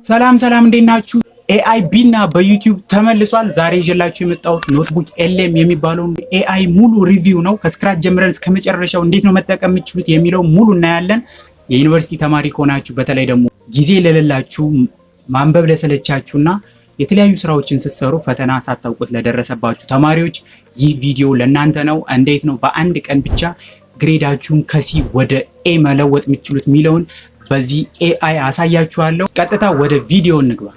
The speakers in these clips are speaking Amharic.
ሰላም ሰላም፣ እንዴት ናችሁ? AI ቢና በዩቲዩብ ተመልሷል። ዛሬ ይዤላችሁ የመጣሁት NotebookLM የሚባለውን AI ሙሉ review ነው። ከ scratch ጀምረን እስከ መጨረሻው እንዴት ነው መጠቀም የምችሉት የሚለው ሙሉ እናያለን። የዩኒቨርሲቲ ተማሪ ከሆናችሁ በተለይ ደግሞ ጊዜ ለሌላችሁ፣ ማንበብ ለሰለቻችሁና የተለያዩ ስራዎችን ስትሰሩ ፈተና ሳታውቁት ለደረሰባችሁ ተማሪዎች ይህ ቪዲዮ ለእናንተ ነው። እንዴት ነው በአንድ ቀን ብቻ grade ኣችሁን ከ C ወደ A መለወጥ የምትችሉት የሚለውን በዚህ AI አሳያችኋለሁ። ቀጥታ ወደ ቪዲዮ እንግባ።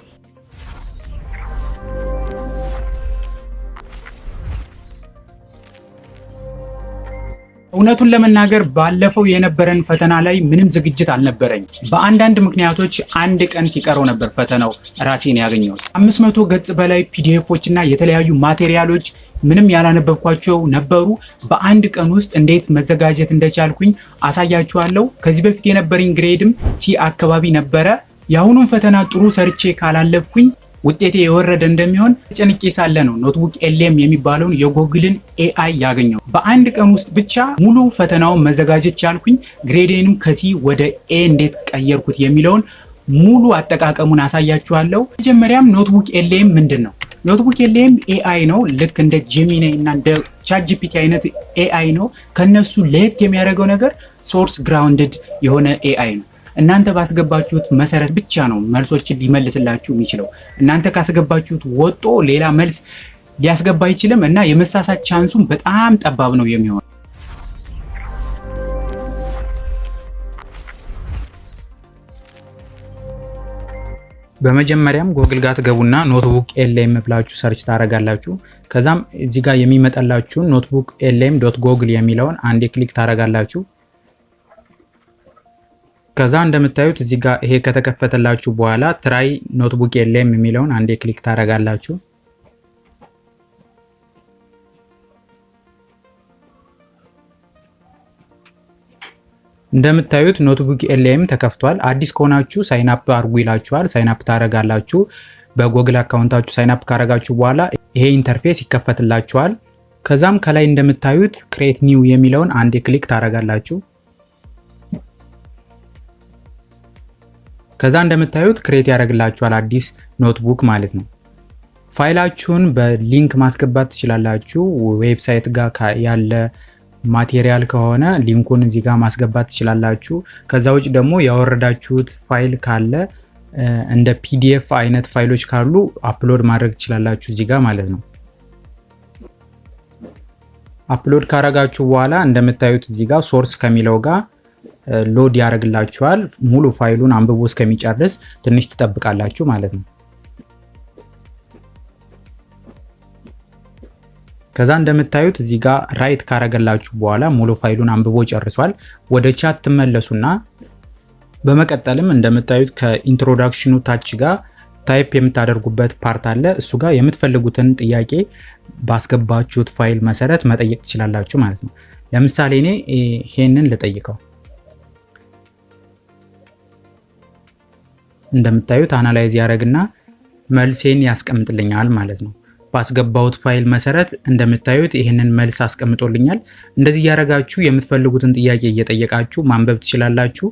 እውነቱን ለመናገር ባለፈው የነበረን ፈተና ላይ ምንም ዝግጅት አልነበረኝ። በአንዳንድ ምክንያቶች አንድ ቀን ሲቀረው ነበር ፈተናው ራሴን ያገኘሁት። 500 ገጽ በላይ PDF ኦች እና የተለያዩ material ኦች ምንም ያላነበብኳቸው ነበሩ። በአንድ ቀን ውስጥ እንዴት መዘጋጀት እንደቻልኩኝ አሳያችኋለሁ። ከዚህ በፊት የነበረኝ grade ም C አካባቢ ነበረ። የአሁኑን ፈተና ጥሩ ሰርቼ ካላለፍኩኝ ውጤቴ የወረደ እንደሚሆን ተጨንቄ ሳለ ነው NotebookLM የሚባለውን የጎግልን AI ያገኘው። በአንድ ቀን ውስጥ ብቻ ሙሉ ፈተናውን መዘጋጀት ቻልኩኝ። grade ኤንም ከ C ወደ A እንዴት ቀየርኩት የሚለውን ሙሉ አጠቃቀሙን አሳያችኋለሁ። መጀመሪያም NotebookLM ምንድን ነው? NotebookLM AI ነው። ልክ እንደ Gemini እና እንደ ChatGPT አይነት AI ነው። ከነሱ ለየት የሚያደርገው ነገር source grounded የሆነ AI ነው። እናንተ ባስገባችሁት መሰረት ብቻ ነው መልሶችን ሊመልስላችሁ የሚችለው። እናንተ ካስገባችሁት ወጦ ሌላ መልስ ሊያስገባ አይችልም እና የመሳሳት chance ኡም በጣም ጠባብ ነው የሚሆነው። በመጀመሪያም ጎግል ጋር ትገቡና NotebookLM ብላችሁ search ታረጋላችሁ። ከዛም እዚህ ጋር የሚመጣላችሁን NotebookLM.google የሚለውን አንዴ click ታረጋላችሁ። ከዛ እንደምታዩት እዚህ ጋር ይሄ ከተከፈተላችሁ በኋላ try NotebookLM የሚለውን አንዴ click ታረጋላችሁ። እንደምታዩት NotebookLM ተከፍቷል። አዲስ ከሆናችሁ sign up አድርጉ ይላችኋል። Sign up ታረጋላችሁ። በጎግል account ኣችሁ sign up ካረጋችሁ በኋላ ይሄ interface ይከፈትላችኋል። ከዛም ከላይ እንደምታዩት create new የሚለውን አንዴ click ታረጋላችሁ። ከዛ እንደምታዩት create ያደርግላችኋል አዲስ notebook ማለት ነው። ፋይላችሁን በ link ማስገባት ትችላላችሁ። Website ጋር ያለ material ከሆነ link ኡን እዚህ ጋር ማስገባት ትችላላችሁ። ከዛ ውጭ ደግሞ ያወረዳችሁት ፋይል ካለ እንደ PDF አይነት ፋይሎች ካሉ upload ማድረግ ትችላላችሁ እዚህ ጋር ማለት ነው። Upload ካረጋችሁ በኋላ እንደምታዩት እዚህ ጋር source ከሚለው ጋር load ያደርግላችኋል። ሙሉ ፋይሉን አንብቦ እስከሚጨርስ ትንሽ ትጠብቃላችሁ ማለት ነው። ከዛ እንደምታዩት እዚህ ጋር write ካረገላችሁ በኋላ ሙሉ ፋይሉን አንብቦ ጨርሷል። ወደ chat ትመለሱና በመቀጠልም እንደምታዩት ከ introduction ኑ ታች ጋር type የምታደርጉበት part አለ። እሱ ጋር የምትፈልጉትን ጥያቄ ባስገባችሁት ፋይል መሰረት መጠየቅ ትችላላችሁ ማለት ነው። ለምሳሌ እኔ ይሄንን ልጠይቀው። እንደምታዩት analyze ያደርግና መልሴን ያስቀምጥልኛል ማለት ነው። ባስገባሁት ፋይል መሰረት እንደምታዩት ይህንን መልስ አስቀምጦልኛል። እንደዚህ እያደረጋችሁ የምትፈልጉትን ጥያቄ እየጠየቃችሁ ማንበብ ትችላላችሁ።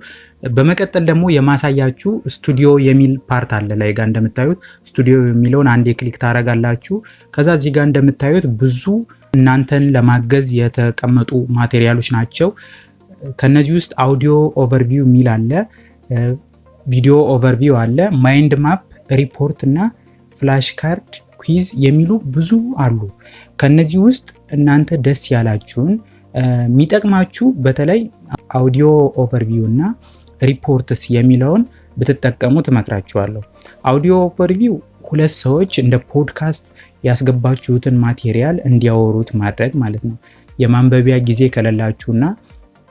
በመቀጠል ደግሞ የማሳያችሁ ስቱዲዮ የሚል part አለ። ላይ ጋር እንደምታዩት ስቱዲዮ የሚለውን አንዴ click ታደርጋላችሁ። ከዛ እዚህ ጋር እንደምታዩት ብዙ እናንተን ለማገዝ የተቀመጡ material ኦች ናቸው። ከነዚህ ውስጥ audio overview የሚል አለ፣ video overview አለ፣ mind map፣ ሪፖርት እና flash card quiz የሚሉ ብዙ አሉ። ከነዚህ ውስጥ እናንተ ደስ ያላችሁን የሚጠቅማችሁ በተለይ audio overview እና reports የሚለውን ብትጠቀሙ ትመክራችኋለሁ። Audio overview ሁለት ሰዎች እንደ ፖድካስት ያስገባችሁትን material እንዲያወሩት ማድረግ ማለት ነው። የማንበቢያ ጊዜ ከሌላችሁና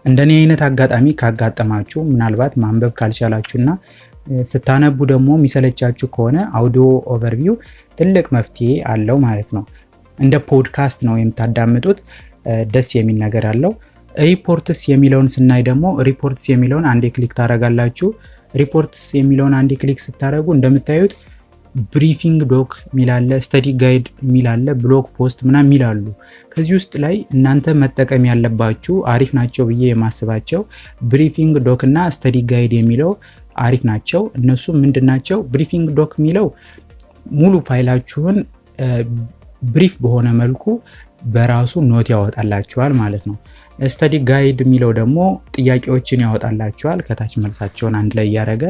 እንደኔ አይነት አጋጣሚ ካጋጠማችሁ ምናልባት ማንበብ ካልቻላችሁና ስታነቡ ደግሞ የሚሰለቻችሁ ከሆነ audio overview ትልቅ መፍትሄ አለው ማለት ነው። እንደ ፖድካስት ነው የምታዳምጡት። ደስ የሚል ነገር አለው። Reports የሚለውን ስናይ ደግሞ reports የሚለውን አንዴ click ታደርጋላችሁ። Reports የሚለውን አንዴ click ስታደርጉ እንደምታዩት briefing doc ሚላለ፣ study guide ሚላለ፣ blog post ምናምን ሚላሉ። ከዚህ ውስጥ ላይ እናንተ መጠቀም ያለባችሁ አሪፍ ናቸው ብዬ የማስባቸው briefing doc እና study guide የሚለው አሪፍ ናቸው። እነሱ ምንድን ናቸው? Briefing doc የሚለው ሙሉ ፋይላችሁን brief በሆነ መልኩ በራሱ note ያወጣላችኋል ማለት ነው። Study guide የሚለው ደግሞ ጥያቄዎችን ያወጣላችኋል። ከታች መልሳቸውን አንድ ላይ እያደረገ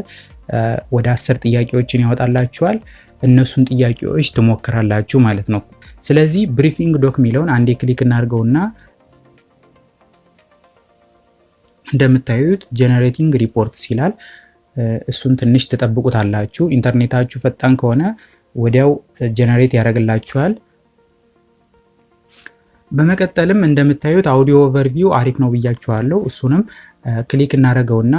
ወደ 10 ጥያቄዎችን ያወጣላችኋል። እነሱን ጥያቄዎች ትሞክራላችሁ ማለት ነው። ስለዚህ briefing doc የሚለውን አንዴ click እናድርገውና እንደምታዩት generating reports ይላል። እሱን ትንሽ ትጠብቁታላችሁ። ኢንተርኔታችሁ ፈጣን ከሆነ ወዲያው generate ያደርግላችኋል። በመቀጠልም እንደምታዩት audio overview አሪፍ ነው ብያችኋለሁ። እሱንም click እናደርገውና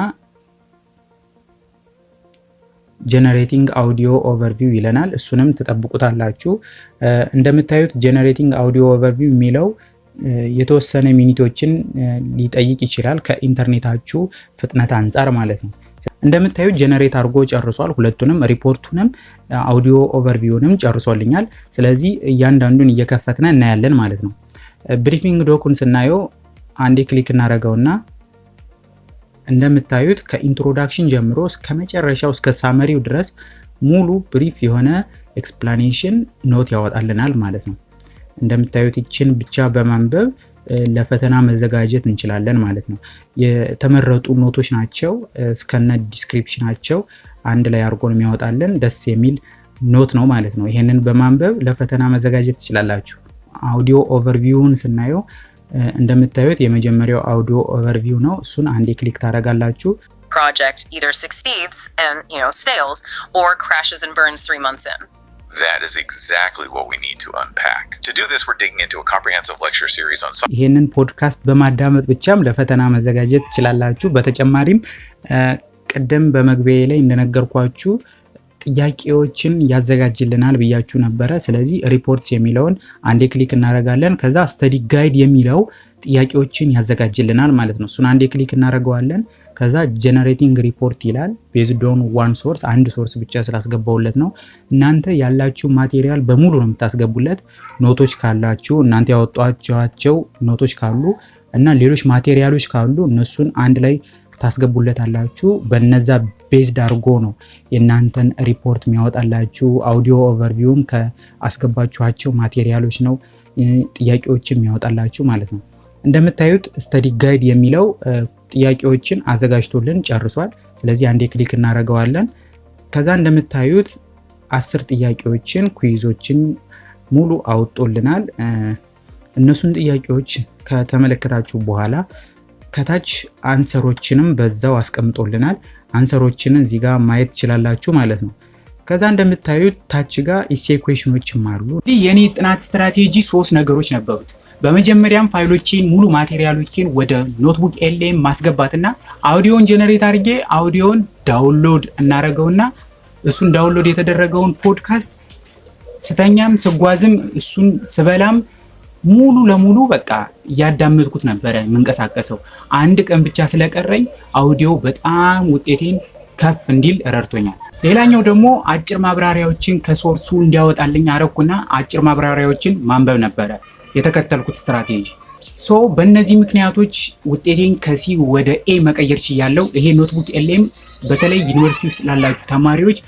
generating audio overview ይለናል። እሱንም ትጠብቁታላችሁ። እንደምታዩት generating audio overview የሚለው የተወሰነ minute ኦችን ሊጠይቅ ይችላል ከኢንተርኔታችሁ ፍጥነት አንጻር ማለት ነው። እንደምታዩት generate አድርጎ ጨርሷል። ሁለቱንም ሪፖርቱንም audio overview ንም ጨርሶልኛል። ስለዚህ እያንዳንዱን እየከፈትን እናያለን ማለት ነው። Briefing doc ኡን ስናየው አንዴ click እናደርገውና እንደምታዩት ከ introduction ጀምሮ እስከ መጨረሻው እስከ summary ው ድረስ ሙሉ brief የሆነ explanation note ያወጣልናል ማለት ነው። እንደምታዩት ይችን ብቻ በማንበብ ለፈተና መዘጋጀት እንችላለን ማለት ነው። የተመረጡ note ኦች ናቸው፣ እስከነ description ኣቸው አንድ ላይ አድርጎ ነው የሚያወጣልን። ደስ የሚል note ነው ማለት ነው። ይሄንን በማንበብ ለፈተና መዘጋጀት ትችላላችሁ። Audio overview ን ስናየው እንደምታዩት የመጀመሪያው audio overview ነው። እሱን አንዴ click ታደርጋላችሁ። Project either succeeds and scales or crashes and burns 3 months in. That is exactly what we need to unpack. To do this, we're digging into a comprehensive lecture series on ይሄንን ፖድካስት በማዳመጥ ብቻም ለፈተና መዘጋጀት ትችላላችሁ። በተጨማሪም ቅድም በመግቢያ ላይ እንደነገርኳችሁ ጥያቄዎችን ያዘጋጅልናል ብያችሁ ነበረ። ስለዚህ reports የሚለውን አንዴ click እናደርጋለን። ከዛ study guide የሚለው ጥያቄዎችን ያዘጋጅልናል ማለት ነው። እሱን አንዴ click እናደርገዋለን። ከዛ generating report ይላል። Based on one source፣ አንድ source ብቻ ስላስገባውለት ነው። እናንተ ያላችሁ material በሙሉ ነው የምታስገቡለት። Note ኦች ካላችሁ፣ እናንተ ያወጣችኋቸው note ኦች ካሉ እና ሌሎች material ኦች ካሉ እነሱን አንድ ላይ ታስገቡለታላችሁ። በነዛ based አድርጎ ነው የእናንተን ሪፖርት የሚያወጣላችሁ። Audio overview ም ከአስገባችኋቸው material ኦች ነው ጥያቄዎችን የሚያወጣላችሁ ማለት ነው። እንደምታዩት study guide የሚለው ጥያቄዎችን አዘጋጅቶልን ጨርሷል። ስለዚህ አንዴ click እናደርገዋለን። ከዛ እንደምታዩት 10 ጥያቄዎችን፣ quiz ኦችን ሙሉ አውጦልናል። እነሱን ጥያቄዎች ከተመለከታችሁ በኋላ ከታች answer ኦችንም በዛው አስቀምጦልናል። Answer ኦችንን እዚህ ጋር ማየት ትችላላችሁ ማለት ነው። ከዛ እንደምታዩት ታች ጋር essay question ኦችም አሉ። እንግዲህ የኔ ጥናት ስትራቴጂ ሶስት ነገሮች ነበሩት። በመጀመሪያም ፋይሎችን ሙሉ material ኦችን ወደ NotebookLM ማስገባትና audio ን generate አድርጌ audio ን download እናደርገውና እሱን download የተደረገውን ፖድካስት ስተኛም፣ ስጓዝም፣ እሱን ስበላም ሙሉ ለሙሉ በቃ እያዳመጥኩት ነበረ የምንቀሳቀሰው። አንድ ቀን ብቻ ስለቀረኝ አውዲዮ በጣም ውጤቴን ከፍ እንዲል ረድቶኛል። ሌላኛው ደግሞ አጭር ማብራሪያዎችን ከ source ኡ እንዲያወጣልኝ አረኩና አጭር ማብራሪያዎችን ማንበብ ነበረ የተከተልኩት ስትራቴጂ። So በእነዚህ ምክንያቶች ውጤቴን ከ C ወደ A መቀየር ችያለሁ። ይሄ NotebookLM በተለይ ዩኒቨርሲቲ ውስጥ ላላችሁ ተማሪዎች፣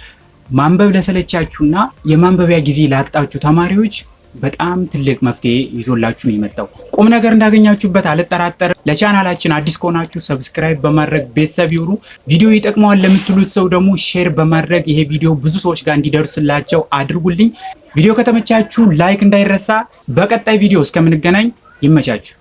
ማንበብ ለሰለቻችሁና የማንበቢያ ጊዜ ላጣችሁ ተማሪዎች በጣም ትልቅ መፍትሄ ይዞላችሁ ነው የመጣው። ቁም ነገር እንዳገኛችሁበት አልጠራጠርም። ለቻናላችን አዲስ ከሆናችሁ subscribe በማድረግ ቤተሰብ ይሁኑ። ቪዲዮ ይጠቅመዋል ለምትሉት ሰው ደግሞ share በማድረግ ይሄ ቪዲዮ ብዙ ሰዎች ጋር እንዲደርስላቸው አድርጉልኝ። ቪዲዮ ከተመቻችሁ like እንዳይረሳ። በቀጣይ ቪዲዮ እስከምንገናኝ ይመቻችሁ።